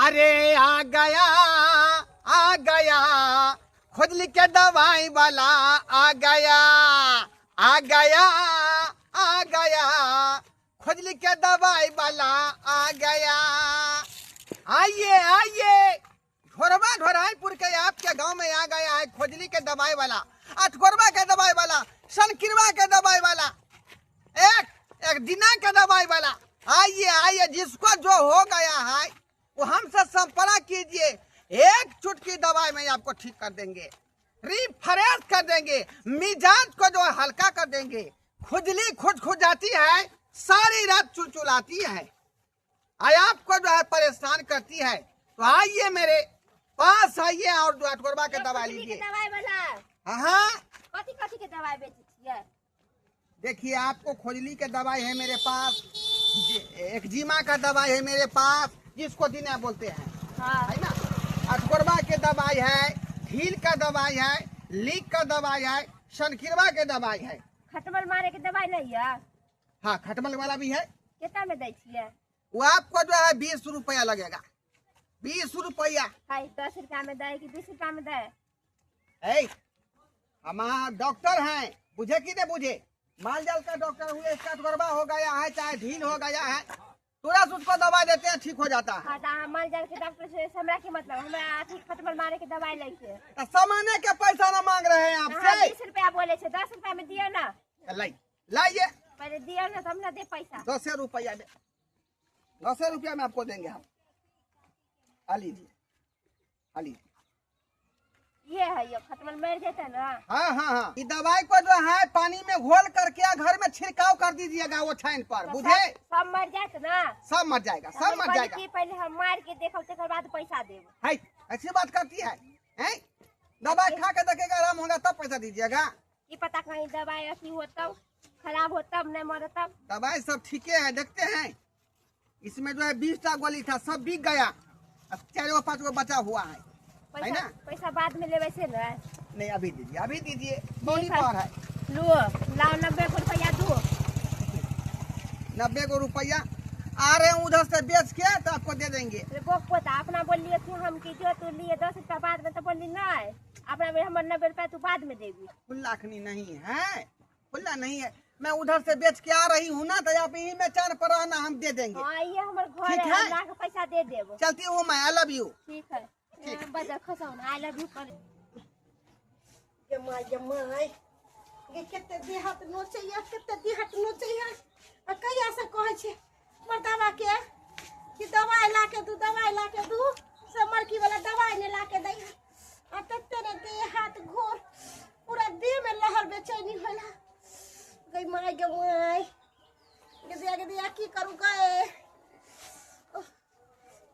अरे आ गया, आ गया, खुजली के दवाई वाला आ गया, आ गया, आ गया, खुजली के दवाई वाला आ गया। आइए आइए, ढोरबा ढोराईपुर के आपके गांव में आ गया है खुजली के दवाई वाला, अठगोरबा के दवाई वाला, सनकिरवा के दवाई वाला, एक एक दिना के दवाई वाला। आइए आइए, जिसको जो हो गया है वो हमसे संपर्क कीजिए, एक चुटकी दवाई में आपको ठीक कर देंगे, रिफ्रेश कर देंगे, मिजाज को जो हल्का कर देंगे। खुजली खुजखुजाती है, सारी रात चुलचुलाती है, आय आपको जो है परेशान करती है, तो आइए मेरे पास आइए और जो अठगोरबा के दवाई खुजली के लीजिए। दवाई वाला। हाँ, हाँ। कथी कथी के दवाई बेचै छियै? देखिए, आपको खुजली के दवाई है मेरे पास, एक जीमा का दवाई है मेरे पास, जिसको दिना बोलते हैं, है ना, अठगोरबा के दवाई है, ढील का दवाई है, लीक का दवाई है, सनकिरवा के दवाई है। खटमल मारे के दवाई नहीं है? हाँ, खटमल वाला भी है। कितना में दै छियै? वो आपको जो है 20 रुपया लगेगा, 20 रुपया। हाय, 10 रुपया में दै कि 20 रुपया में दै? ए, हमारा डॉक्टर हैं, बुझे कि नहीं बुझे? माल जाल का डॉक्टर हुए, इसका गरबा हो गया है चाहे ढील हो गया है, तुरंत उसको दवा देते हैं, ठीक हो जाता है। हाँ, तो अहाँ माल जाल के डॉक्टर से हमरा की मतलब, हमरा अथी खटमल मारे के दवाई लैके। तो सामान्य के पैसा ना मांग रहे हैं आपसे। अहाँ 20 रुपया बोले छे, 10 रुपया में दियो ना। लाइए। पहले दियो ना तब ना दे पैसा। 10 रुपया में, 10 रुपया में आपको देंगे हम। आ लीजिए, आ लीजिए। ये है, ये खटमल मर जाता है ना। हाँ हाँ हाँ, ये दवाई को जो है पानी में घोल करके घर में छिड़काव कर दीजिएगा वो छान पर, तो बुझे? सब मर जात ना? सब मर जाएगा, तो सब हम मर कहली जाएगा। कि पहले हम मार के देखब, तकर बाद पैसा देब। है, ऐसी बात करती है, हैं? दवाई खा के देखेगा आराम होगा तब पैसा दीजिएगा। की पता कहीं दवाई अथी हो तब खराब हो तब नहीं मरे तब। दवाई सब ठीक है, देखते हैं। इसमें जो है 20 टा गोली था, सब बिक गया, अब 4 गो 5 गो बचा हुआ है, है ना? पैसा बाद में लेबै से ना? नहीं, अभी दीजिए, अभी दीजिए, बोली ठीक है। पर है। लो, लाओ 90 गो रुपया दो। 90 गो रुपया आ रहे हैं उधर से बेच के, तो आपको दे देंगे। अरे बोक पोता, अपना बोलिए कि हम की जो तू लिए 10 रुपया बाद में, तो बोली नहीं, अपना बेर हमर 90 रुपया तू बाद में देबी। खुला अखनी नहीं है, खुला नहीं है, मैं उधर से बेच के आ रही हूँ ना, तो आप यही में चार पर रहना, हम दे देंगे। हाँ, ये हमर घर ठीक है, है? हम ला के पैसा दे देब। चलती हूँ मैं, I love you. ठीक है। ठीक। बजर खसाउ ना, I love you कर। गे my, गे my, गे कते देहात नोचैया, कते देहात नोचैया। आ कहिया से कहै छै मर्दाबा के कि दवाई ला के दू, दवाई ला के दू, से मरकी वाला दवाई नहीं ला के दै। आ तते ने देहात घोर पूरा देह में लहर बेचैनी होला। गे my, गे my, गे दिया, गे दिया, की करू गे? ओह,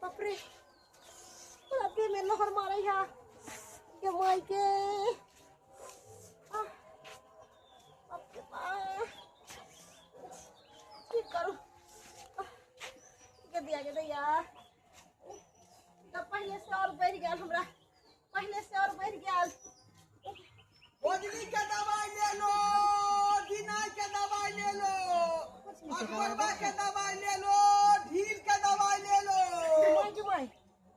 बाप रे, पूरा देह में लहर मारै है। गे my के, आह, बाप रे बाप, की करू? आह, गे दिया, गे दिया, तो पहले से और बढ़ गेल हमरा, पहले से और बढ़ गेल। खुजली के दवाई ले लो, दिनाई के दवाई ले लो, अठगोरबा के दवाई ले लो, ढील के दवाई ले लो। जुमाई, जुमाई,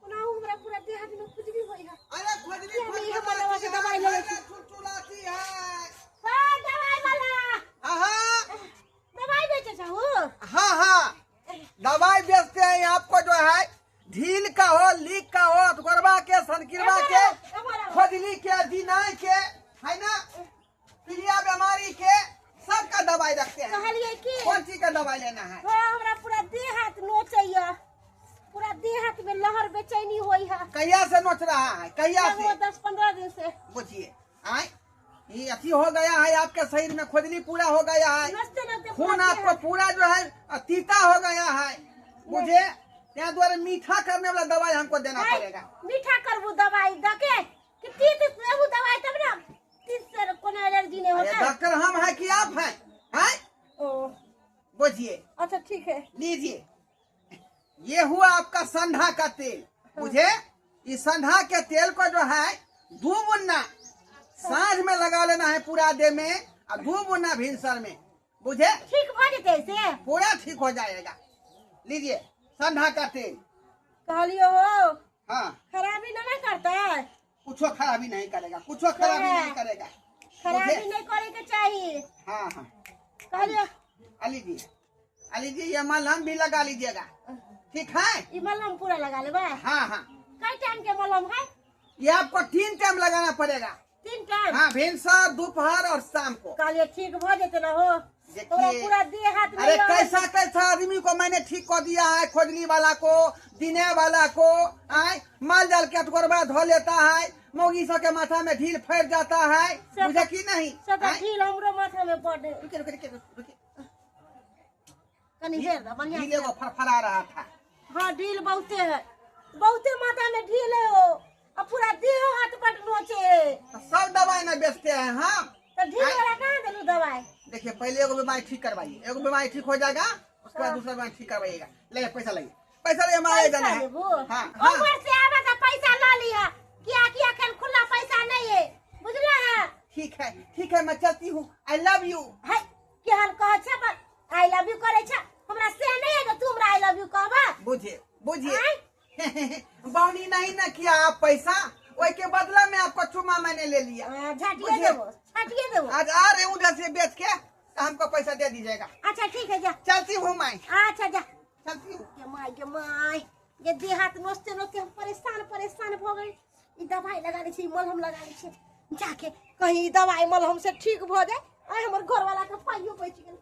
ओनाहु हमरा पूरा देह हाथ में खुजली होई है। अरे खुजली किया नहीं खुजली हमर दवा से दवाई है, लेबै छी। चुलचुलाती है। हाँ, दवाई वाला। हाँ। दवाई बेचे छहु? हाँ हाँ, दवाई बेचते हैं आपको जो है ढील का हो, लीक का हो, अठगोरबा के, सनकिरवा के, खुजली के, दिनाई के, है ना, पीलिया बीमारी के, सबका दवाई रखते हैं। कहलिए की? कौन चीज का दवाई लेना है? हाँ, हमरा पूरा देह हाथ नोचैया, पूरा देह हाथ में लहर बेचैनी होई है। कहिया से नोच रहा है? कहिया से? वो 10-15 दिन से। बुझिए, आए ये अथी हो गया है आपके शरीर में, खुजली पूरा हो गया है, नचते नचते खून पूरा आपको देह पूरा जो है तीता हो गया है। मुझे यहाँ द्वारा मीठा करने वाला दवाई हमको देना नहीं, पड़ेगा। मीठा करबू दवाई दके कि तीत देबू दवाई तब ना, तीत से कोनो एलर्जी नहीं अरे होता। डॉक्टर हम हैं कि आप हैं? हैं? ओ। बुझिए। अच्छा ठीक है। लीजिए, ये हुआ आपका संधा का तेल। मुझे इस संधा के तेल को जो है 2 बुन्ना साँझ में लगा लेना है पूरा देह में, और 2 बुन्ना भिनसर में। बुझे? ठीक हो जते से? पूरा ठीक हो जाएगा। लीजिए संधा का तेल। कहलियो हो। हाँ। खराबी ना ना करता है? कुछो खराबी नहीं करेगा, कुछो खराबी नहीं करेगा। खराबी नहीं करे के चाहिए। हाँ हाँ। कहलियो अली जी, अली जी ये मलहम भी लगा लीजिएगा, ठीक है? ई मलहम पूरा लगा लेबा? हाँ हाँ। कई टाइम के मलहम है? ये आपको 3 टाइम लगाना पड़ेगा। 3 टाइम? हाँ, भिनसर, दोपहर और शाम को। कहलियो ठीक भ जेते ना हो? देखिए। तोरा पूरा देह हाथ में अरे लहर। कैसा कैसा आदमी को मैंने ठीक कर दिया है, खोजली वाला को, दिने वाला को, आए माल जाल के अटकोरबा धो लेता है, मौगी सब के माथा में ढील फैल जाता है, बुझे कि नहीं? सब आए? ढील हमरो माथा में पड़े। रुके, रुके, रुके, रुके। कनी हेर द, बढ़िया ढील से। एगो फरफरा रहा था। हाँ, ढील बहुते है, बहुते माथा में ढील है हो, अब पूरा देह हाथ पर नोचे। तो सब दवाई न बेचते हैं हम। तो ढील वाला कहाँ देलू दवाई? देखिए पहले एगो बीमारी ठीक करवाइए, एगो बीमारी ठीक हो जाएगा उसके बाद दूसरा बीमारी ठीक करवाइएगा। ले पैसा लगे, पैसा ले, हमारे पैसा जाना है। लेबू? हाँ, हाँ। ऊपर से आवे तो पैसा ला लिहा, किया किया खन खुला पैसा नहीं है, बुझला है? ठीक है, ठीक है, मैं चलती हूँ। I love you. है केहन कह छे, पर I love you करे छे, हमरा से नहीं है तू हमरा I love you कहबा। बुझिए, बुझिए। आय? बौनी नहीं ना किया आप पैसा, वही के बदला में आपको चुमा मैंने ले लिया। हाँ, झाटिए बुझिए। देबो, झाटिए देबो। आज आ रहे उधर से बेच के, तो हमको पैसा दे दीजिएगा। अच्छा ठीक है, जा। चलती हूँ मैं। अच्छा जा। चलती हूँ। गे माय, गे माय, गे देह हाथ नोचते नोचते हम परेशान परेशान भ गए। ई दवाई लगा लै छी, मलहम लगा लै छी, जाके कहीं ई दवाई मलहम से ठीक भ जाए। आइ हमर घर वाला के पाइयो बचि गेल।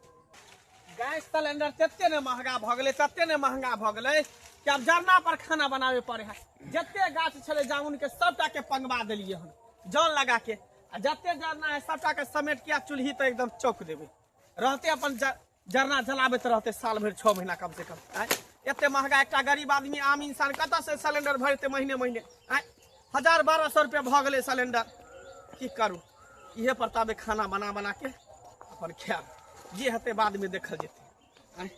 गैस सिलेंडर तते ने महंगा भ गेलै, तते ने महंगा भ गेलै कि आब जरना पर खाना बनावे पड़े है। जते गाछ छलै जामुन के सबटा के पंगवा देलियै हन जन लगा के, आ जते जरना है सबटा के समेट के आ चूल्ही तऽ एकदम चौक देबै। रहते अपन जरना जलाबैत रहते साल भरि, 6 महीना कम से कम। आँय एते महंगा, एकटा गरीब आदमी आम इंसान कतऽ से सिलेंडर भरतै महीने महीने? आँय 1000-1200 रुपया भऽ गेलै सिलेंडर। की करू, इहे पर ताबे खाना बना बना के अपन खायब, जे हेतै बाद में देखल जेतै। आँय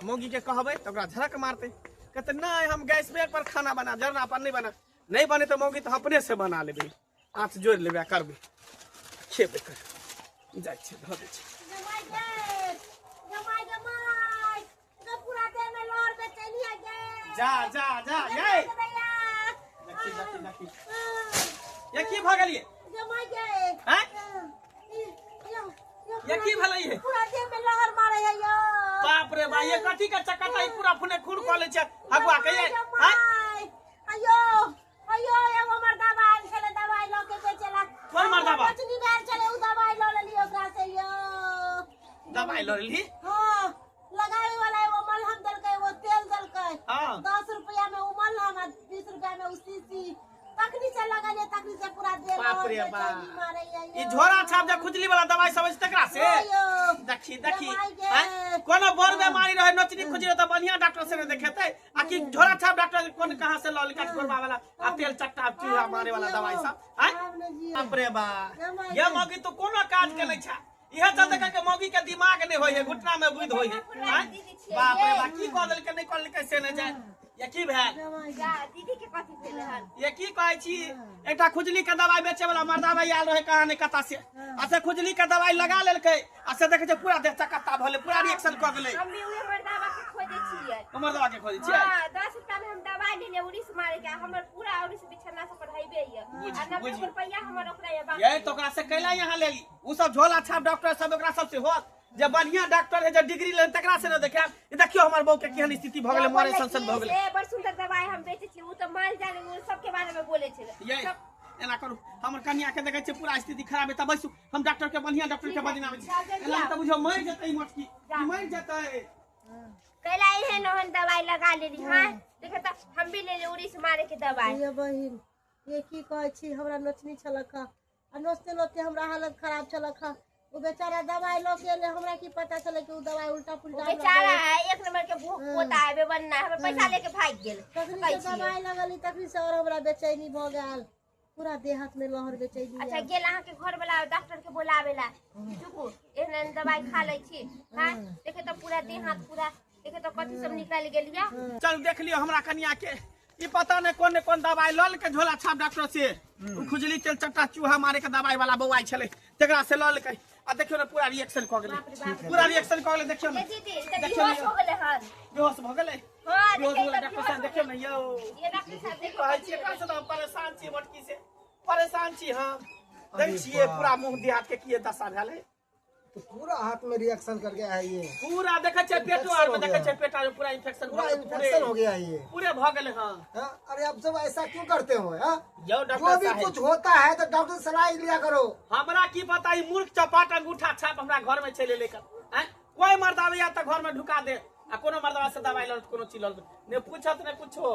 मौगी के कहबै तऽ ओकरा झड़क मारतै, कहतै नहि हम गैस पर खाना बना, जरना पर नहीं बना। नहीं बने तऽ मौगी तऽ अपने से बना लेबै, आँच जोड़ि लेबै आ करबै, खेबै करबै। जाइ छियै, धऽ दै छियै। जमाइ गे, जमाइ गे माय, गे पूरा देह में लहर बेचैनी है गे। जा, जा, जा, गे गे। दैया। देखी, देखी, देखी। ये की भऽ गेलियै? जमाइ गे। आँय? यो, यो, ये की भेलै ये? पूरा देह में लहर मारै है यो। बाप रे बा, ये कथी के चक्कर था? ई पूरा फुने खून कऽ लै छै अगुआ के ये। जमाइ, आँय? अयो, अयो, एगो मर्दाबा आयल छलै दवाई लऽ के बेचेला। कोन मर्दाबा? बचनी भेल छलै, उ दवाई लऽ लेलियै ओकरा से यो। दवाई लऽ लेलही? हाँ, लगावे वाला एगो मलहम देलकै, एगो तेल देलकै। हाँ। 10 रुपया में उ मलहम आ 20 रुपया में उ शीशी। तखनी से लगलियै, तखनी से पूरा देह बाप रे लहर बा। बेचैनी मारैया यो। ई झोरा छाप जे खुजली वाला दवाई सब अछि तकरा से? हाँ यो। देखी, देखी। जमाइ गे। आँय? कोनो बड़ बेमारी रहै, नोचनी खुजली रहै तऽ बढ़िया डॉक्टर से ने देखेतै, आ कि झोरा छाप डॉक्टर कोन कहाँ से लऽ लेलकै कटकोरबा वाला आ तेल चट्टा चूहा मारे वाला दवाई सब? आँय? आब ने जियो। बाप रे बा। जमाइ ये गे। मौगी तो कोनो काज के नहि छै, इहे चलते करके मौगी के दिमाग नहि होइ है, घुटना में बुद्धि होइ है। आँय? बाप रे बा, की कऽ देलकै नहि कऽ देलकै से नहि जाय। ये की भेल? जमाइ गे। जा, दीदी के कथी भेल हन? ये की कहै छी, एकटा खुजली के दवाई बेचे वाला मर्दाबा आयल रहे कहाँ नहि कतऽ से, आ से खुजली के दवाई लगा लेलकै, आ से देखै छै पूरा देह चकत्ता भऽ गेलै, पूरा रिएक्शन कऽ गेलै। हम भी उहे मर्दाबा के खोजै छियै। ओ मर्दाबा के खोजै छियै? हाँ, 10 रुपया में हम दवाई लेलियै उड़ीस मारे के, हमर पूरा उड़ीस बिछौना सब पर हैबे ये। बुझ, आ 90 बुझ। रुपया हमर ओकरा ये बाकी। ये तो ओकरा से कैला यहाँ लेली? उ सब झोला छाप डॉक्टर सब ओकरा सबसे होत, जे बढ़िया डॉक्टर है जे डिग्री लेने तकरा से न देखायब। ई देखियो हमर बहू के केहन स्थिति भऽ गेलै, मरे सन सन भऽ गेलै। ए, बड़ सुंदर दवाई हम बेचै छी, उ तऽ माल जाल उ सबके बारे में बोलै छलै। ये एना करू, हमर कनिया के देखै छियै पूरा स्थिति खराब है, तऽ बैसू हम डॉक्टर के बढ़िया डॉक्टर के बजना आबै छी। जा, जल्दी एना आउ। तऽ बुझियौ मरि जेतै ई मोटकी, जा। ई मरि जेतै। कैला एहन ओहन दवाई लगा लेली? हाँ देखे तऽ हम भी लेली उड़ीस मारे के दवाई। ये बहिन, ये की कहै छी, हमरा नोचनी छलक हँ, आ नोचते नोचते हमरा हालत खराब छलक हँ। उ बेचारा दवाई लऽ के एलै, हमरा की पता छलै कि उ दवाई उल्टा पुल्टा उ हमरा बेचारा देलक। एक नंबर के भूख पोता है, बेबन्ना है, हमर पैसा लेके भागि गेल। तखनी कहै से छियै। दवाई लगली, तखनी से और हमरा बेचैनी भऽ गेल, पूरा देह हाथ में लहर बेचैनी। अच्छा आयल। गेल अहाँके घर वाला डॉक्टर के बोलावे ला, चुपू एहन एहन दवाई खा लै छी। हाँ देखे तऽ पूरा देह हाथ पूरा देखे तऽ कथी सब निकलि गेल या। चल देख लियौ हमरा कनिया के, ई पता नहि कोन ने कोन दवाई लऽ लेलकै झोला छाप डॉक्टर से। उ खुजली तेल चट्टा चूहा मारे के दवाई वाला बौआइ छलै तकरा से लऽ लेलकै, आ देखियौ ने पूरा रिएक्शन कऽ गेलै, बाप रे बाप। पूरा रिएक्शन कऽ गेलै। देखियौ ने, ये दीदी, ई तऽ देखियौ बेहोश ने। हो गेलै हन। बेहोश भऽ गेलै। हां, बेहोश देखिए हो गेलै। तऽ डॉक्टर साहब, देखियौ ने यौ। ये डॉक्टर साहब, की देखियौ। कहै छी, एकरा से तऽ हम परेशान छी, मोटकी से परेशान छी हम। देखै छियै पूरा मुंह देहात के किए दशा भेल है। तो पूरा हाथ में रिएक्शन कर गया है ये। पूरा देखै छियै पेटो आर में, देखै छियै पेट आर में पूरा इन्फेक्शन। पूरा इन्फेक्शन हो गया है ये। पूरे भऽ गेलै। हाँ। हाँ? अरे आप सब ऐसा क्यों करते हो, हाँ? यौ जो डॉक्टर भी साहेब, कुछ होता है तो डॉक्टर से सलाह लिया करो। हमरा की पता ई मूर्ख चपाट अंगूठा छाप हमरा घर में चले लेकर आँय? कोई मर्द आबैया तऽ घर में ढुका दे आ कोनो मर्दवा से दवाई लल, कोनो चीज लल, ने पूछत ने कुछो।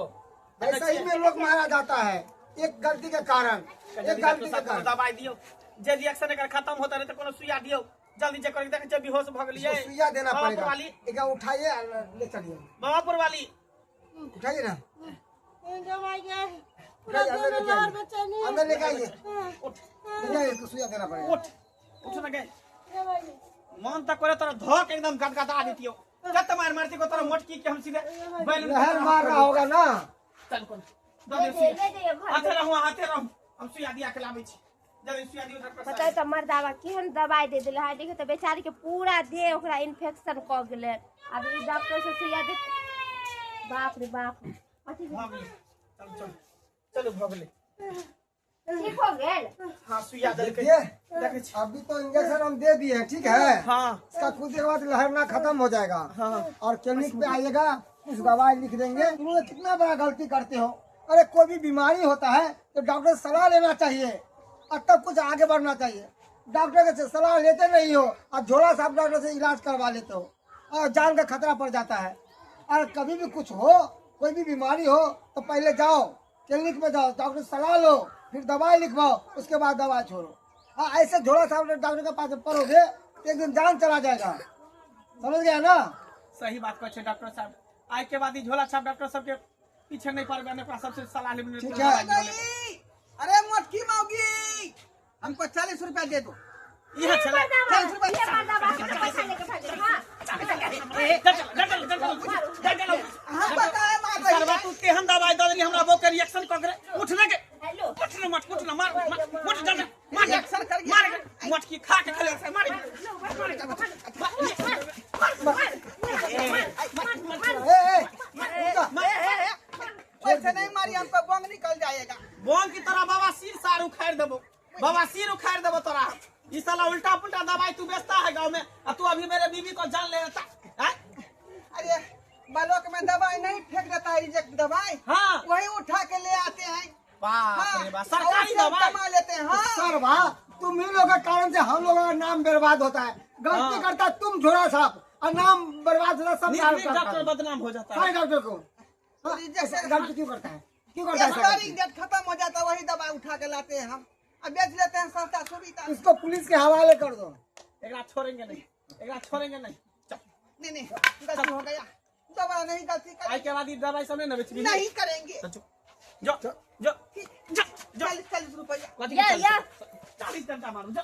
ऐसा ही में लोग मारा जाता है एक गलती के कारण, एक गलती के कोनो कारण। दवाई दियौ जे रिएक्शन एकर खत्म होता रहे, तऽ कोनो सुइया दियौ जल्दी जे करे। देखै छियै बेहोश भऽ गेलियै। इसको सुइया देना बाबापुर पड़ेगा। वाली। एक उठाइए और ले चलिए। बाबापुर वाली। उठाइए ना। दवाई गए पूरा उठाइए, अंदर देह में लेके लहर आइए। बेचैनी। अंदर लेके आइए। उठ। ले जाइए, इसको सुइया देना पड़ेगा। उठ, उठ न गए। दवाई। मन तऽ करे तोरा धक एकदम गदगदा दितियौ, कत मार मारती को तोरा मोटकी के हम सीधे बैलून। लहर मार रहा होगा ना। चल, कोन दऽ ले दे जाइए, सुइया। ले जाइए घर। हाथे रहू, हाथे रहू, हम सुइया दिया के लाबै छी। जल्दी सुइया दियौ डॉक्टर पता साहब। तऽ मर्दाबा केहन दवाई दे देले है। देखियौ तऽ बेचारी के पूरा देह ओकरा इन्फेक्शन कऽ गेलै। आब ई डॉक्टर से सुइया दे, बाप रे बाप, कथी? भऽ गेलै, चलू चलू चलू, भऽ गेलै। ठीक हो गेल। हाँ, सुइया देलकै। देखिए। देखै छी। अभी तो इंजेक्शन हम दे दिए हैं, ठीक है? हाँ। इसका कुछ देर बाद लहरना खत्म हो जाएगा। हाँ। और क्लिनिक पे आइएगा, कुछ दवाई लिख देंगे। तुम लोग कितना बड़ा गलती करते हो। अरे कोई भी बीमारी होता है तो डॉक्टर से सलाह लेना चाहिए और तब कुछ आगे बढ़ना चाहिए। डॉक्टर के सलाह लेते नहीं हो और झोला साहब डॉक्टर से इलाज करवा लेते हो और जान का खतरा पड़ जाता है। और कभी भी कुछ हो, कोई भी बीमारी हो तो पहले जाओ, क्लिनिक में जाओ, डॉक्टर से सलाह लो, फिर दवाई लिखवाओ, उसके बाद दवा छोड़ो। हाँ, ऐसे झोला साहब डॉक्टर के पास पड़ोगे तो एक दिन जान चला जाएगा, समझ गया ना? सही बात कहै छै डॉक्टर साहब। आइ के बाद ई झोला छाप डॉक्टर सबके पीछे नहीं पड़बै, नहि ओकरा सबसे सलाह लेबै, नहि। ठीक है। दवाई लेबै। अरे मोटकी मौगी, हमको 40 रुपया दे दो। इहे छलै। 40 रुपया। ये मर्दाबा हमरा पैसा लेके भाग गेल। हाँ। चल चल चल चल चल चल। हम बताए मार रही सरवा, है। तू केहन दवाई दऽ देली हमरा, बो के रिएक्शन कऽ गेलै। उठ ने गे। हेलो। उठ ने मट, उठ ने, मार मार, उठ, चल चल, मार। रिएक्शन कर गया। मार मोटकी, खा के खले से मार मार। ए, ए, रुक जा। ए, ए, ए, पैसे नहीं मारी, हमको बोंग निकल जाएगा। बोल की तोरा बाबा सिर सार उखाड़ देबो, बाबा सिर उखाड़ देबो तोरा। ई साला उल्टा पुल्टा दवाई तू बेचता है गांव में आ तू अभी मेरे बीवी को जान ले लेता हैं? अरे ब्लॉक में दवाई नहीं फेंक देता है, रिजेक्ट दवाई। हाँ। वही उठा के ले आते हैं। बाप रे बाप, और सरकारी उससे हम दवाई कमा लेते हैं। हाँ। सर वाह, तुम ही लोगों के कारण से हम लोगों का नाम बर्बाद होता है। गलती हाँ। करता तुम झोला साहब और नाम बर्बाद होता है सब। नीक नीक डॉक्टर बदनाम हो जाता है। सारे डॉक्टर को, हाँ, रिजेक्ट ऐसा गलती क्यों करता है, क्यों करता है ऐसा एक्सपायरी गलती? डेट खत्म हो जाता है, वही दवाई उठा के लाते हैं हम, अब बेच लेते हैं सस्ता सुविधा। इसको पुलिस के हवाले कर दो। एकरा छोड़ेंगे नहीं, एकरा छोड़ेंगे नहीं, चल। नहीं नहीं, गलती हो गया, दोबारा नहीं गलती आई करेंगे। के बाद ई दवाई सब नहीं ना बेचबी? नहीं करेंगे। चल, जो जो जो जो। 40 40 रुपया। कथी के? या, 40? या। 40 डंडा मारू, जो।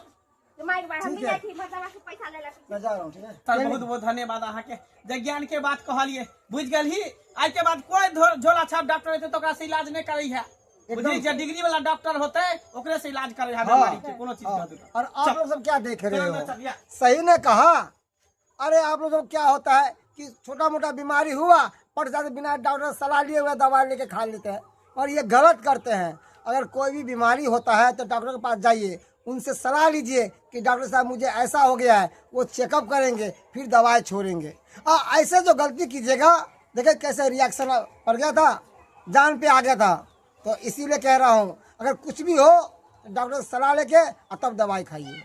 माइक बार हम ठीक भी है। जाइ छी मर्दाबा के पैसा ले लक। मैं जा रहा हूँ, ठीक है? सर, बहुत बहुत धन्यवाद अहाँके, जे ज्ञान के बात कहलिए, बुझि गेलही? आइ के बाद कोई झोला छाप डॉक्टर हेतै तऽ ओकरा से इलाज नहि करै है, बुझली? जे डिग्री वाला डॉक्टर होते ओकरे से इलाज करे है बीमारी के, कोनो चीज हाँ। के होतै। और आप लोग सब क्या देख रहे चल, हो? चल, या। सही ने कहा। अरे आप लोग सब क्या होता है कि छोटा मोटा बीमारी हुआ पर जाते बिना डॉक्टर सलाह लिए हुए दवा लेके खा लेते हैं और ये गलत करते हैं। अगर कोई भी बीमारी होता है तो डॉक्टर के पास जाइए, उनसे सलाह लीजिए कि डॉक्टर साहब, मुझे ऐसा हो गया है। वो चेकअप करेंगे, फिर दवाई छोड़ेंगे। आ ऐसे जो गलती कीजिएगा, देखिए कैसे रिएक्शन पड़ गया था, जान पे आ गया था। तो इसीलिए कह रहा हूँ, अगर कुछ भी हो तो डॉक्टर से सलाह लेके और तब दवाई खाइए।